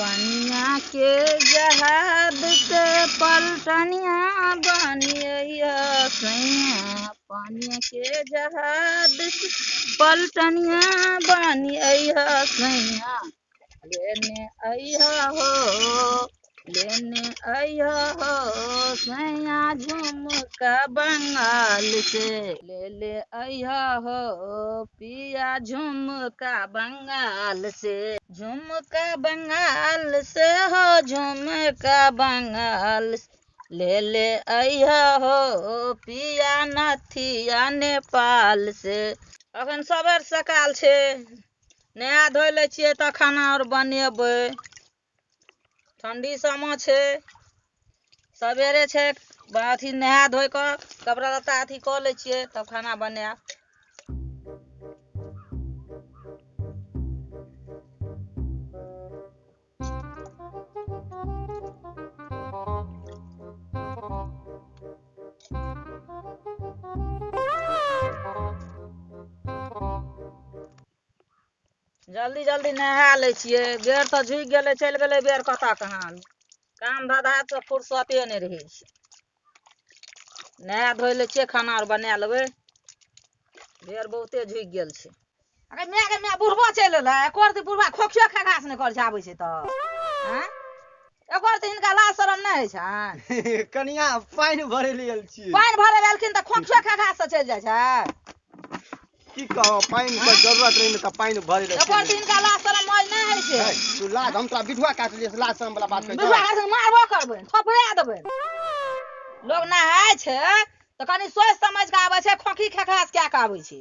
पनिया के जहाज के पलटनिया बनिया सैया, पनिया के जहाज के पलटनिया बनिया सैया, लेने अइहा हो, लेने अइहा हो सैया झुमका बंगाल से, ले ले अइहा हो पिया झुमका बंगाल से, झुमका बंगाल से हो झुमका बंगाल से, ले ले अइहा हो पिया नथिया नेपाल से। अखन सबेर सकाल छै, नहा धोइ लै छियै तऽ खाना आर बनेबै। ठंडी समय छै, सवेरे छै, अथी नहा धोइ कऽ कपड़ा लत्ता अथी कऽ लै छियै तब खाना बनायब। जल्दी जल्दी नहा लै छियै, बेर तऽ झुकि गेलै, चलि गेलै बेर कतऽ कहाँ, काम धंधा से फुर्सते नहि रहै छै। नहा धोइ लै छियै, खाना आर बना लेबै, बेर बहुते झुकि गेल छै। अरे माय गे माय, बुढ़बो चलि एलै, एको रत्ती बुढ़बा खोखियो खगास नहि करै छै, आबै छै तऽ आँय, एको रत्ती हिनका लाज शरम नहि होइ छनि। कनिया पानि भरै लए आयल छियै। पानि भरै लए एलखिन तऽ खोखियो खगास से चलि जाइ छै। की कहब, पानि के जरूरत रहै ने तऽ पानि भरै लए। एको रत्ती हिनका लाज शरम मौज नहि होइ छै। हे, तू लाज, हम तोरा बिठुआ काटलियै से लाज शरम वाला बात कहै छह? बिठुआ काटि मारबो करबै, थपड़ा देबै। लोग नहाय छै तऽ कनि सोचि समझि कऽ आबै छै, खोखी खेखास कए कऽ आबै छै।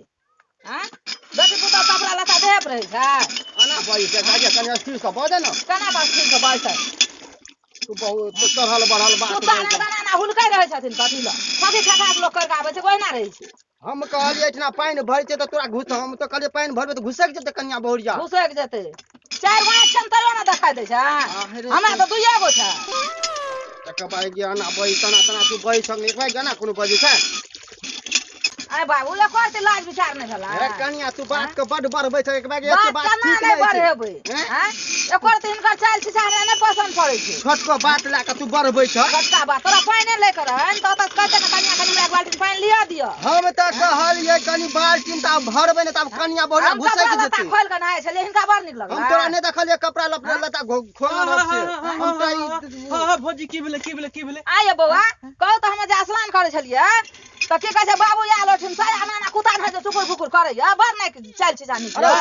आँय, बेटी पुतहु कपड़ा लत्ता देह पर रहै छै। एना बजै छै, गाड़िया कनि स्थिर सँ बजै ने। केना कऽ स्थिर सँ बजतै? तू बहुत चढ़ल बढ़ल बात कुत्ता बजै ना छै। दाना ना हुलकै रहै छथिन, कथी लए खोखी खेखास लोक करि कऽ आबै छै, ओहिना रहै छै। हम कहलियै एहिठिना पानि भरै छै तऽ तोरा घुस, हम तऽ कहलियै पानि भरबै तऽ घुसकि जेतै कनिया बहुरिया। घुसकि जेतै, 4 गो आँखि छनि तैयो ने देखाइ दै छै। आहे रे हमरा तऽ 2 गो छै। तकर बाद ज्ञान आबै तना तना तू बजै छह, एक बार ज्ञान कोनो बजै छै? अरे बाबू, एको रत्ती लाज विचार नहि भेलै। हे कनिया, तू बात के बड बढ़बै छह, एक बार एते बात बात केना ठीक नहि नहि छै। बढ़ेबै? हैं? आँय? एको रत्ती हिनकर चालि छिछा हमरा नहि पसन्द पड़ै छै। छोटको बात लए कऽ तू बढ़बै छह। छोटका बात, तोरा पानि लै के रहै ने तऽ ओतऽ कहतै ने कनिया, कनि हमरा एक बाल्टी पानि लिअ दिअ। हम तऽ कहलियै कनि बाल्टी तऽ आब भरबै ने तऽ आब कनिया बहुरिया हम घुसकि कपड़ा लत्ता जेतै। खोलि कऽ नहाय छलियै, हिनका बड़ नीक लगलै। हम तोरा नहि देखलियै कपड़ा लत्ता खोलने रहै से। हम तऽ ई हँ, हँ, भौजी, की भेलै, की भेलै, की भेलै? आइए बौआ, कहू तऽ हम जे स्नान करै छलियै तऽ की कहै छै बाबू आयल ओहिठाम से, एना एना कुत्ता धरि जे चुकुर फुकुर करैया, बड़ नहि चालि छै जानी। अरे,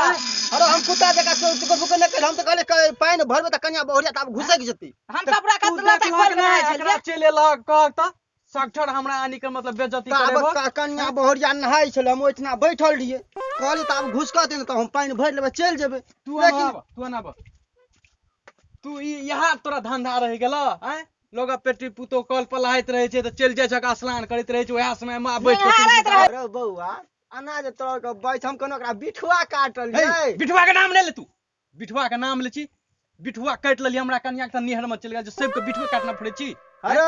अरे हम कुत्ता जकाँ चुकुर फुकुर नहि करै, हम तऽ कहलियै पानि भरबै तऽ कनिया बहुरिया तऽ आब घुसकि जेतै। हम कपड़ा तू कत लत्ता देखलहक खोलि कऽ नहि, नहाय एकरा छलियै। चलि एलहक, कहक तऽ सगठर हमरा आनि कऽ मतलब बेज्जती तऽ आब करेबो। कनिया बहुरिया नहाय छलै, हम ओहिठिना बैठल रहियै, कहलियै तऽ आब घुसकतै ने तऽ हम पानि भरि लेबै, चलि जेबै। तू लेकिन आब, तू आब, तू ई यहाँ तोरा धंधा रहि गेलौ, आँय? लोग पेटी पुतो कल पर लहाइत रहै छै तऽ चलि जाइ छै, स्नान करैत रहै छै, वएह समय मे बैठ कऽ निहारैत रहै। अरे बौआ, अनाज तोड़ कऽ बैठ, हम कोनो ओकरा बिठुआ काटलियै। हे, बिठुआ के नाम नहि ले तू, बिठुआ के नाम ले छी, बिठुआ काटि लेलियै हमरा कनिया के तऽ नैहर मे चलि गेल, जे सबके बिठुआ काटना पड़ै छी। अरे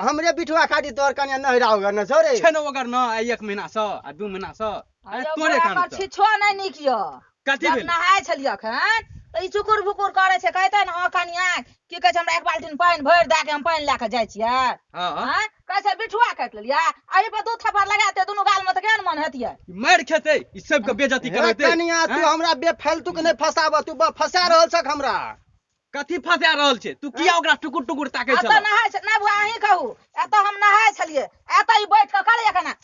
हमरे बिठुआ काटी तोहर कनिया नैहरा ओगर ने छौ रे। छै ने ओगर न, आइ 1 महीना सँ आ 2 महीना सँ। आइ अरे तोरे बौआ, कारण एकर सँ। छिछो नहि नीक यऽ। कथी जब भेल? नहाय छलियै अखन तऽ ई चुकुर भुकुर करै छै, कहतै ने हँ कनिया, की कहै छै हमरा एक बाल्टीन पानि भरि दए के हम पानि लए कऽ जाइ छियै। हँ। आँय? कहै छै बिठुआ काटि लेलियै, एहि पर 2 थप्पड़ लगा देतै दुनू गाल मे तऽ केहन मन हेतियै? मारि खेतै, ई सबके बेइज्जती हे करतै। कनिया, तू आँय? हमरा बेफालतू के नहि फसाबऽ, तू फसा रहल छक हमरा। कथी फसा रहल छै? तू किया ओकरा टुकुर टुकुर ताकै एतऽ छलऽ? नहाय छै, नहि बौआ, अहीं कहू, एतऽ हम नहाय छलियै, एतऽ ई बैठ कऽ करैया केना?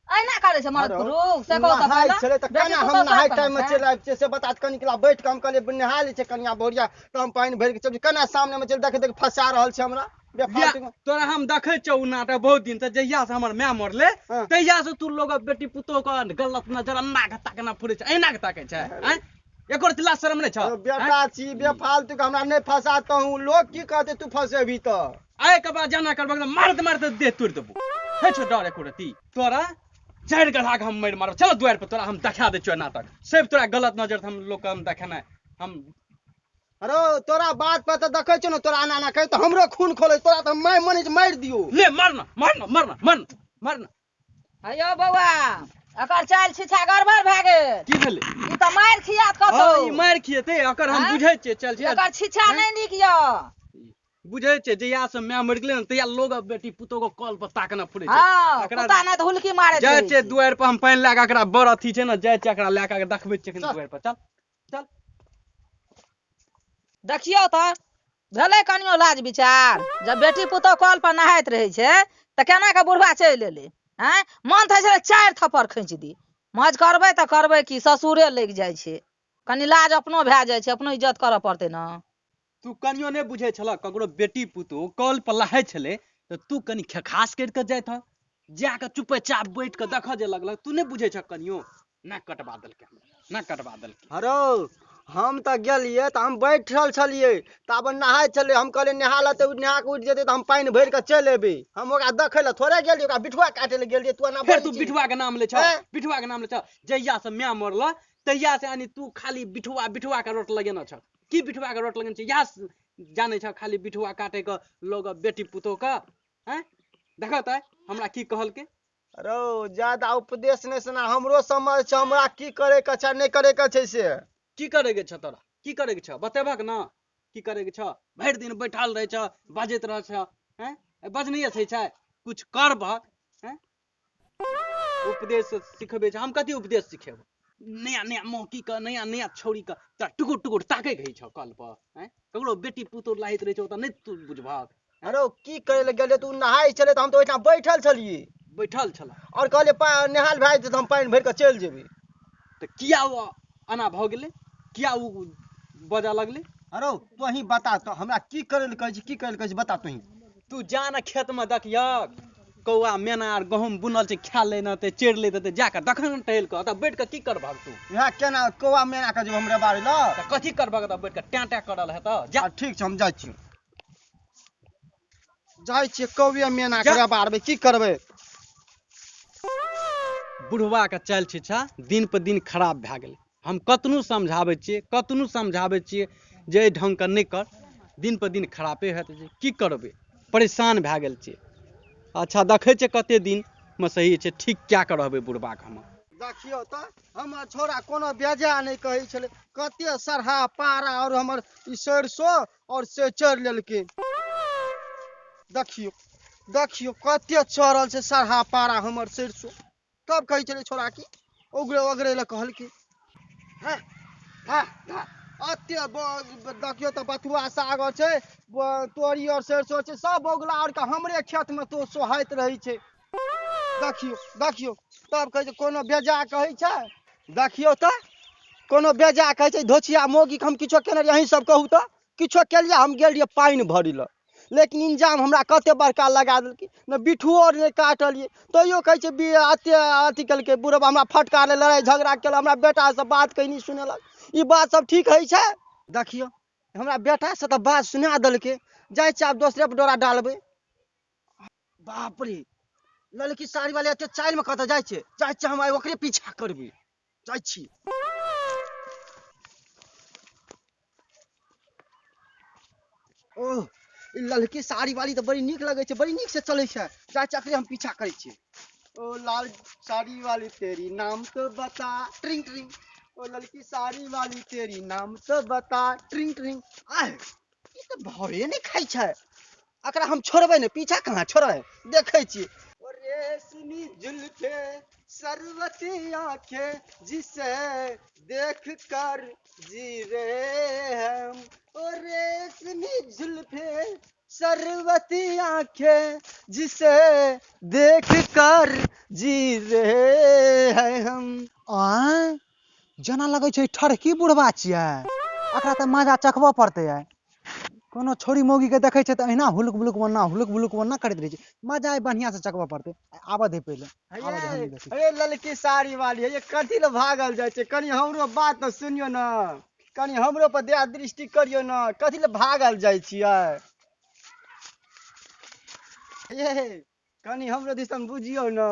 एहिना करै छै मरद अरे, पुरुष, से कहू तऽ नहाय पहिले। छलै तऽ बेटी केना हम पुतहु सब नहाय करै टाइम मे छै। चलि आबि छियै से बता, कनि कला बैठ कऽ हम कहलियै नहा लै छै कनिया बहुरिया, तऽ हम पानि भरि कऽ चलि, केना सामने मे चलि देखै देख फसा रहल छै हमरा बेफालतू मे। तोरा हम देखै छियौ ओ नाटक बहुत दिन से, जहिया से हमर माय मरलै हँ। तहिया से तू लोग बेटी पुतोह के गलत नजर अन्ना के ताकना फुरै छै, एना के ताकै छै, आँय? एको रत्ती लाज शरम नहि छौ? अरे बेटा छी, बेफालतू के हमरा नहि फसा तहूँ, लोग की कहतै तू फसेबही तऽ? आइ के बाद जाना करबक तऽ मारैत मारैत देह तोड़ि देबौ। हे छौ डर एको रत्ती? तोरा 4 गधा के हम मारि मारब, चल दुआरि पर तोरा हम देखा दै छियौ नाटक, सब तोरा गलत नजर से हम लोग के हम देखेनाइ हम। अरे तोरा बात पर तऽ देखै छियौ ने, तोरा एना एना कहै तऽ हमरो खून खोलै, तोरा तऽ मारि मनै छै, मारि दियौ। ले मार ना, मार ना, मार ना, मार ना, मार ना। हेयौ बौआ, एकर चालि छिछा गड़बड़ भए गेल। की भेलै? ई तऽ मारि खियात कतौ। हँ, ई मारि खियेतै एकर, हम आँय? बुझै छियै चल छियै। एकर छिछा नहि नीक यऽ। बुझै छियै, जहिया से माय मरि गेलै ने तहिया लोग अब बेटी पुतोह के कल पर ताकना फुरै छै। हँ, एकरा- कुत्ता नहि तऽ हुलकी मारैत जाइ रहै छियै छै। दुआरि पर हम पानि लए कऽ, एकरा बड़ अथी छै ने, जाइ छियै एकरा लए कऽ देखबै छियै एखन चल। दुआरि पर चल चल। देखियौ तऽ भेलै कनियो लाज विचार, जब बेटी पुतोह कल पर नहाइत रहै छै तऽ केना कऽ बुढ़बा चलि एलै? आँय, मन तऽ होइ छलै 4 थप्पड़ खींच दी। मौज करबै तऽ करबै की, ससुरे लागि जाइ छै, कनि लाज अपनो भए जाइ छै, अपनो इज्जत करऽ पड़तै ने। तू कनियो नहि बुझै छलह, ककरो बेटी पुतोह कल पर नहाइ छलै तऽ तू कनि खेखास करि कऽ जाइत हऽ, जा कऽ चुपे चाप बैठ कऽ देखऽ जे लगलक। तू नहि बुझै छह कनियो? ना कटबा देलकै हमरा, ना कटबा देलकै। हरो, हम तऽ गेलियै तऽ हम बैठल छलियै, ताबे नहाय छलै। हम कहलियै नहा लेतै, ओ नहा कऽ उठि जेतै तऽ हम पानि भरि कऽ चलि एबै। हम ओकरा देखै लए थोड़े गेलियै, ओकरा बिठुआ काटै लए गेलियै। तू एना फेर बजै तू छी। बिठुआ के नाम लै छह? हैं? बिठुआ के नाम लै छह? जहिया से माय मरल तहिया से यानी तू खाली बिठुआ बिठुआ के रोट लगेने छह। की बिठुआ के रोट लगेने छह? इएह जानै छह खाली बिठुआ काटे के लोग बेटी पुतोह के? हैं, देखऽ तऽ हमरा की कहलकै। रौ, ज्यादा उपदेश नहि सुना, हमरो समझ छै हमरा की करे के छै नहि करे के छै से। की करे के छह तोरा? की करे के छह बतेबक ना? की करे के छह? भरि दिन बैठल रहै छह, बाजैत रहै छह। हैं, बजनैये छै छै कुछ करबह? हैं, उपदेश सिखबै छै। हम कथी उपदेश सिखेबो? नया नया मौकी के, नया नया छौड़ी के तोरा टुकुर टुकुर ताकै के होइ छौ कल पर? हैं, ककरो बेटी पुतोह लाहित रहै छौ तऽ नहि तू बुझबहक? अरे की करे लए गेलियै? तू नहाय छलै तऽ हम तऽ ओहिठाम बैठल छलियै। बैठल छलह? आओर कहलियै नहायल भए जेतै तऽ हम पानि भरि कऽ चलि जेबै। तऽ किया ओ एना भऽ गेलै? किया ओ बजऽ लगलै? अरे तोही बता तऽ हमरा की करे लए कहै छी, की करे लए कहै छी, बता तोही। तू जा ने खेतमे देखियक, कौआ मेना आर गहूँम बुनल छै, खा ले ने हेतै, चरि लैत हेतै, जा कऽ देखऽ ने टहलि कऽ। ओतऽ बैठ कऽ की करबहक तू? इएह केना कौआ मेना के जेबै हमरा बाड़ी लग? तऽ कथी करबहक ओतऽ बैठ कऽ? टैं टैं करल हेतऽ, जा। आ, ठीक छै, हम जाइ छी, जाइ छियै कौए मेना जा। के बारबै, की करबै? बुढ़वा के चालि छिछा दिन पर दिन खराब भए गेलै। हम कतनो समझाबै छियै, कतनो समझाबै छियै जे एहि ढङ्गके नहि कर, दिन पर दिन खरापे होइत छै। की करबै, परेशान भए गेल छियै। अच्छा देखै छियै कते दिनमे सही छै, ठीक कए कऽ रहबै बुढ़बाके हम। देखियौ तऽ हमर छोरा कोनो बेजा नहि कहै छलै, कते सरहा पारा और हमर ई सरिसो और से चढ़ि लेलकै। देखियौ देखियौ कते चढ़ल छै सरहा पारा हमर सरिसो। तब कहै छलै छोरा की ओगरे ओगरे लए कहलकै। हँ हँ हँ, एते देखियौ तऽ बथुआ साग और छै, तोरी और सरिसो छै, सब बगुला और के हमरे खेतमे तो सोहाइत रहै छै। देखियौ देखियौ, तब कहै छै कोनो बेजा कहै छै। देखियौ तऽ कोनो बेजा कहै छै धोछिया मौगीके हम किछो केने रहियै? अहीं सब कहू तऽ किछो केलियै? हम गेल रहियै पानि भरै लए, लेकिन इंजाम हमरा कते बड़का लगा देलकै ने, बिठुओ आर नहि काटलियै तैयो कहै छै एते अथी केलकै बुढ़बा, हमरा फटकारलै, लड़ाइ झगड़ा केलक, हमरा बेटासँ बात कहि नहि सुनेलक। ई बात सब ठीक होइ छै? देखियौ हमरा बेटासँ तऽ बात सुना देलकै। जाइ छियै आब दोसरे पर डोरा डालबै। बाप रे, ललकी साड़ी वाले एते चालिमे कतऽ जाइ छै? जाइ छियै हम आइ ओकरे पीछा करबै, जाइ छी। ओह, ई ललकी साड़ी वाली तऽ बड़ी नीक लगै छै, बड़ी नीक से चलै छै। जाइ छियै अकरे हम पीछा करै छियै। ओ लाल साड़ी वाली तेरी नाम तो बता, ट्रिंग ट्रिंग। ओ ललकी साड़ी वाली तेरी नाम तो बता, ट्रिंग ट्रिंग। आह, ई तऽ भरे नहि खाइ छै, एकरा हम छोड़बै नहि, पीछा कहाँ छोड़बै, देखै छियै। ओ रेशमी जुल्फे सरवती आंखें जिसे देख कर जी रहे हम, ओ रेशमी जुल्फे सरवती आंखें जिसे देख कर जी रहे हैं हम। आँय, जेना लगै छै ठरकी बुढ़बा छियै, एकरा तऽ मजा चखबऽ पड़तै आइ। कोनो छोरी मौगीके देखै छै तऽ अहिना हुलुक बुलुक बन्ना हुलुक बुलुक बन्ना करैत रहै छै। मजा आइ बढ़िआँ से चखबऽ पड़तै। आबऽ दे पहिले, आबऽ दे, हमही देखै छी। अरे ललकी साड़ी वाली, ये कथी लए भागल जाइ छै? कनि हमरो बात तऽ सुनियौ ने, कनि हमरो पर दया दृष्टि करियौ ने, कथी लए भागल जाइ छियै? ये कनि हमरो दिसन बुझियौ ने,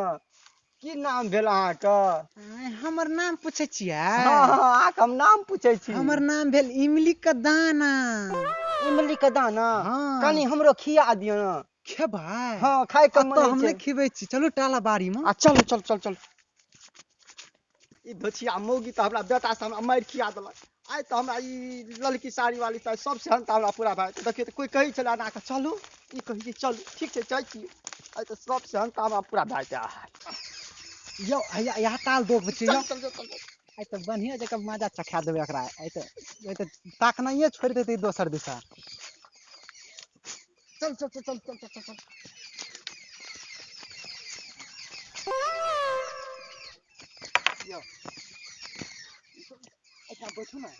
की नाम भेल अहाँके? आँय, हमर नाम पूछै छियै? हँ हँ, अहाँके हम नाम पूछै छी। हमर नाम भेल इमली के दाना। इमली के दाना? हँ। कनि हमरो खिया दियौ ने। खेबै? हँ, खाय के मन कतऽ होइ हम छै। नहि खिबै छी, चलू टाला बाड़ी मे। आ चलू, चल चल चल। ई धोछिया मौगी तऽ हमरा बेटा से हमरा मारि खिया देलक। आइ तऽ हमरा ई ललकी साड़ी वाली तऽ सब सेहनता हमरा पूरा भए जेतै। देखियौ तऽ कोइ कहै छलै एना कऽ चलू, ई कहै छै चलू, ठीक छै जाइ छी। आइ तऽ सब सेहनता हमरा पूरा भए जेतै। आहा यौ हैया यहाँ ताल दोख छै यौ। चल चल चल चल। आइ तऽ बढ़िआँ जकाँ मजा चखा देबै एकरा। आइ तऽ ताकनाइए छोड़ि देतै दोसर दिशा। चल चल चल चल चल चल चल। यौ अच्छा बैठू ने।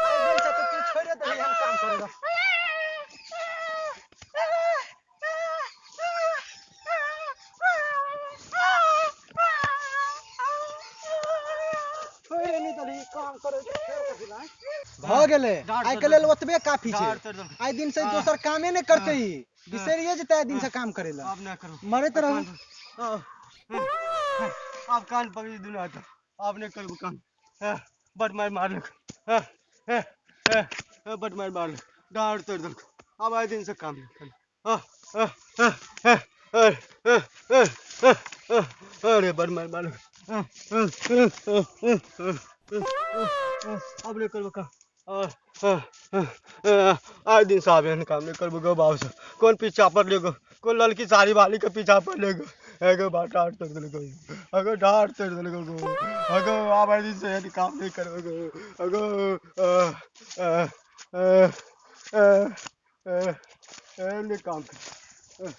आइ दिनसँ तऽ तू छोड़िए देबही हम काम करै लए। छोड़ि नहि देलही काम करै फेर कथी लए? भऽ गेलै आइ के लेल ओतबे काफी छै। आइ दिन से दोसर कामे नहि करतै ई, बिसरिए जेतै आइ दिन से काम करै लए। आब नहि करू, मरैत रहू। आब कान पकड़ि दुनू हाथ, आब नहि करबो काम। बड मारि मारलक, बड मारि मारलक, डाँड़ तोड़ि देलक। आब आइ दिन से काम नहि करब। अरे बड मारि मारलक, आब नहि करबो काम। आइ दिन से आब एहन काम नहि करबो गो बाबू से। कोन पीछा पड़ले गो, कोन ललकी साड़ी वाली के पीछा पड़ले गो। एगो बा डाँड़ तोड़ि देलक गो, अगो डाँड़ तोड़ि देलक गो। अगो आब आइ दिन से एहन काम नहि करबो गो। अगो एहन नहि काम कर।